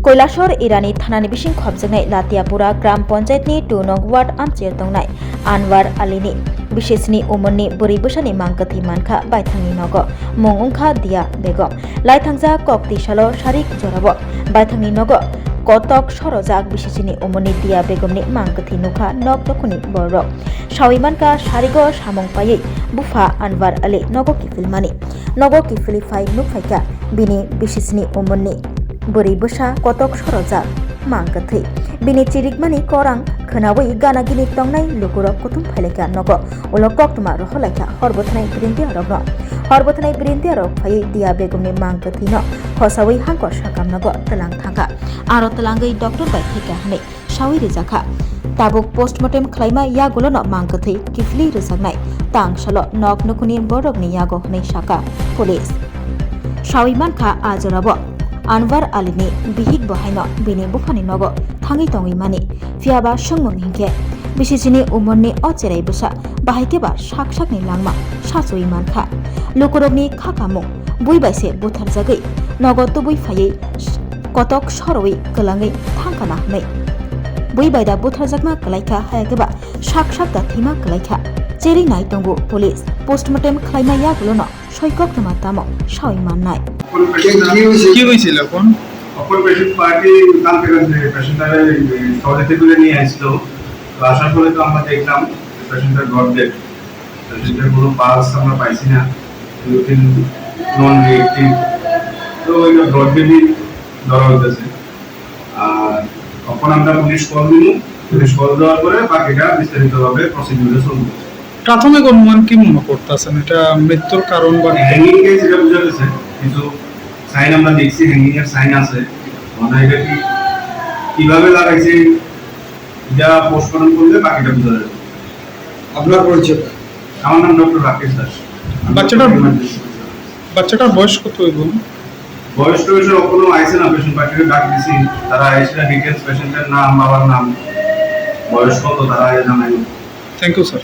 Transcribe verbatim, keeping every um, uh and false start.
Koilashor Irani thanani bising khopjaknai Latiapura Gram Panchayatni two nong ward amchaio tongnai Anwar Alini bisisni umorni bwrwi bwsani mang kwthwi mankha baithangni nogo, mung wngkha Dia Begum. Laithangjak kok twi salo sarik jorao baithangni nogo kotok sorojak bisisni umorni Dia Begumni mang kwthwi nukha nok nukhungni borok. Sawi mankha sarigo samung paiwi bupha Anwar Ali nogo kiphilmani. Nogo kiphilwi phai nukphaikha bini bisisni umorni bwrwi bwsa kotok sorojak mang kwthwi. Bini chirikmani korang khwnawi gana gini tongnai lukurok kuthum phailaikha nogo. Ulo koktwma rohorlaikha hor bwthanai bwrwindi arokno. Hor bwthanai bwrwindi arok phaiwi Dia Begumni mang kwthwino khosawi hangkor sakam nogo twlang thangkha. Aro twlangwi doctor bai thwikha hwnwi sawi rijakha. Tabuk postmortem khlaima yagulono mang kwthwi kiphilwi rwjaknai tang salo nok nukhungni borokni yago hwnwi sakha police. Sawi mankha a jorao Anwar Alini bihik bo haino bini buphani nogo thangwi tongwi mani. Phiyaba swngmung hinkhe bisisini umorni o cherai bwsa bahai khe ba sak sakni langma sachuwi mankha. Lukurokni kha kamung bui bai se butharjagwi nogo tubui phaiwi kotok sorowi kwlangwi thangkha na hwnwi. Bui bai da butharjakma kwlaikha, haya khe ba sak sak da thwima kwlaikha. Cherwi nai tongo police. Postmortem khlaima yagulono soi koktwma tamo sawi mannai. কি হয়েছিল এখন? অপর patient party কালকে রাতে পেশেন্টটারে শহরেতে তুলে নিয়ে আসছিল। তো আসার পরে তো আমরা দেখলাম পেশেন্টটা ব্রড ডেড। পেশেন্টের কোনো পালস আমরা পাইছি না, নন রিয়েক্টিভ। তো ওইটা ব্রড ডেডই ধরা হইতেছে। আর এখন আমরা পুলিশ কল দিব। পুলিশ কল দেওয়ার পরে বাকিটা বিস্তারিতভাবে প্রসিডিউরে চলবে। প্রাথমিক অনুমান কি মনে করতেছেন, এটা মৃত্যুর কারণ বা হ্যাঙ্গিং এ যেটা বোঝা গেছে, কিছু সাইন আমরা দেখছি, হ্যাঙ্গিং এর সাইন আছে। মানে এটা কি, কিভাবে লাগাইছে, এটা পোস্টমর্টম করলে বাকিটা বোঝা যাবে। আপনার পরিচয়? আমার নাম ডক্টর রাকেশ দাস। বাচ্চাটার বাচ্চাটার বয়স কত এবং? বয়স টয়স এখনো আইছে না, পেশেন্ট পার্টিকে ডাক দিছি, তারা আইসে না, ডিটেলস পেশেন্টের নাম, বাবার নাম, বয়স কত, তারা আইসে জানাই। Thank you sir.